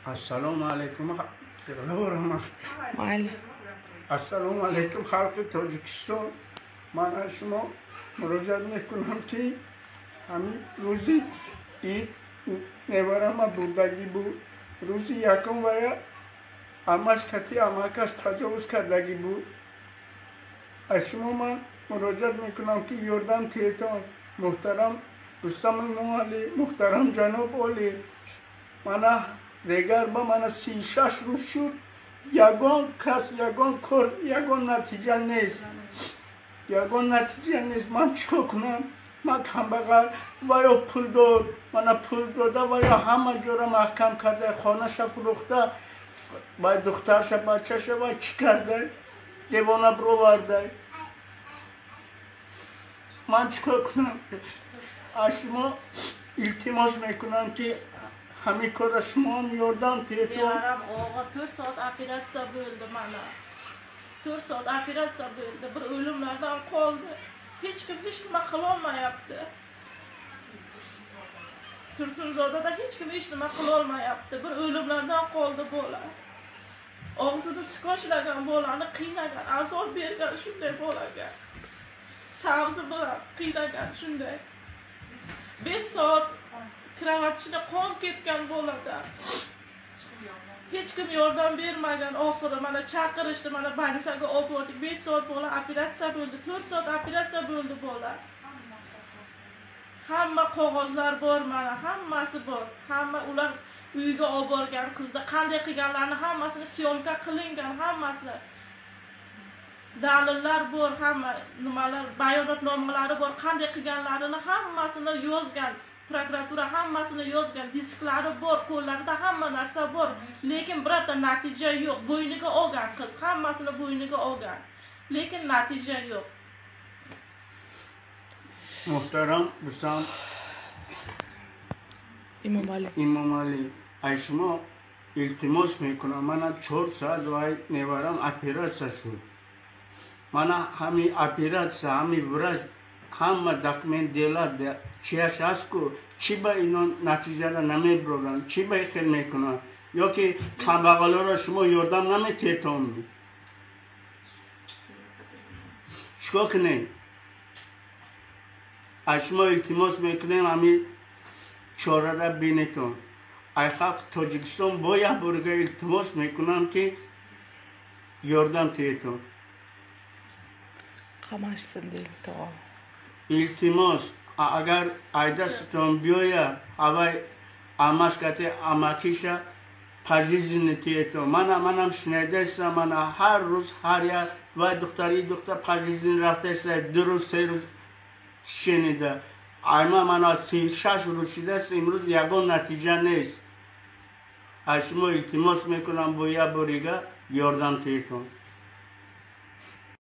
Ассалому алайкум. Ассалому алайкум, халқи Тоҷикистон. Ман аз шумо муроҷиат мекунам, ки ҳамин рӯзи ид неварама бурдагӣ буд. Рӯзи якум вая амаш кати амакаш таҷовуз кардагӣ буд. Аз шумо ман муроҷиат мекунам, ки ёрдам тиҳетон. Муҳтарам Рустам Эмомалӣ, муҳтарам ҷаноб олӣ, мана регар ба мана 36 рӯз шуд, ягон кас, ягон кор, ягон натиҷа нест, ягон натиҷа нест. Ман чӣ кор кунам? Ман камбағал, ваё пул дод, мана пул дода, ваё ҳама ҷора маҳкам карда, хонаша фурӯхта, ба духтарша, бачаша ва чӣ карда, девона бироварда. Ман чӣ кор кунам? Аз шумо илтимос мекунам, ки ҳамин корра шумоам ёрдам тиҳетон. Nevaram og'ir 4 soat operatsiya bo'ldi mana. 4 soat operatsiya bo'ldi. Bir o'limlardan qoldi. Hech kim hech nima qilolmayapti. Tursunzodada hech kim hech nima qilolmayapti. Bir o'limlardan qoldi bola. Og'zini skotchlagan bolani qiynagan, azob bergan shunday bolaga. Sabzi bilan qiynagan shunday. 5 soat kravat ichida qon ketgan bolada. Hech kim yordam bermagan. Oxiri mana chaqirishdi, mana больницаga olib bordik. 5 soat bola operatsiya bo'ldi, 4 soat operatsiya bo'ldi bola. Hamma qog'ozlar bor mana, hammasi bor. Hamma ular uyiga olib borgan qizni qanday qilganlarini hammasini syomka qilingan, hammasi. Dalillar bor, hamma nimalar, bayonotnomalari bor, qanday qilganlarini hammasini yozgan. Prokuratura hammasini yozgan, disklari bor, qo'llarida hamma narsa bor, lekin birorta natija yo'q. Bo'yniga olgan qiz, hammasini bo'yniga olgan, lekin natija yo'q. Муҳтарам Рустам Имомалӣ. Имомалӣ, аз шумо илтимос мекунам. Мана 4 соат вай неварам оператсия шуд. Мана ҳами оператсия, ҳами врач, ҳама документ дела чияш ҳаст ку, чӣ ба ино натиҷара намеброранд, чӣ ба хел мекунанд? Ё ки камбағалоро шумо ёрдам наметиҳетон? Чӣ кор кунем? Аз шумо илтимос мекунем, ҳами чорара бинетон. Ай халқи Тоҷикистон бо як борига илтимос мекунам, ки ёрдам тиҳетон. Qamashsin deydi tog'a. Илтимос, агар айдастон биёяд, ҳавай амашкати амакиша пожизненно тиҳетон. Мана манам шунидастам, мана ҳар рӯз ҳар як вай духтар, и духтар пожизненно рафтаиста, 2 рӯз, 3 рӯз шунида. Айма мана 36 рӯз шудааст, имрӯз ягон натиҷа нест. Аз шумо илтимос мекунам, бо як борига ёрдам тиҳетон.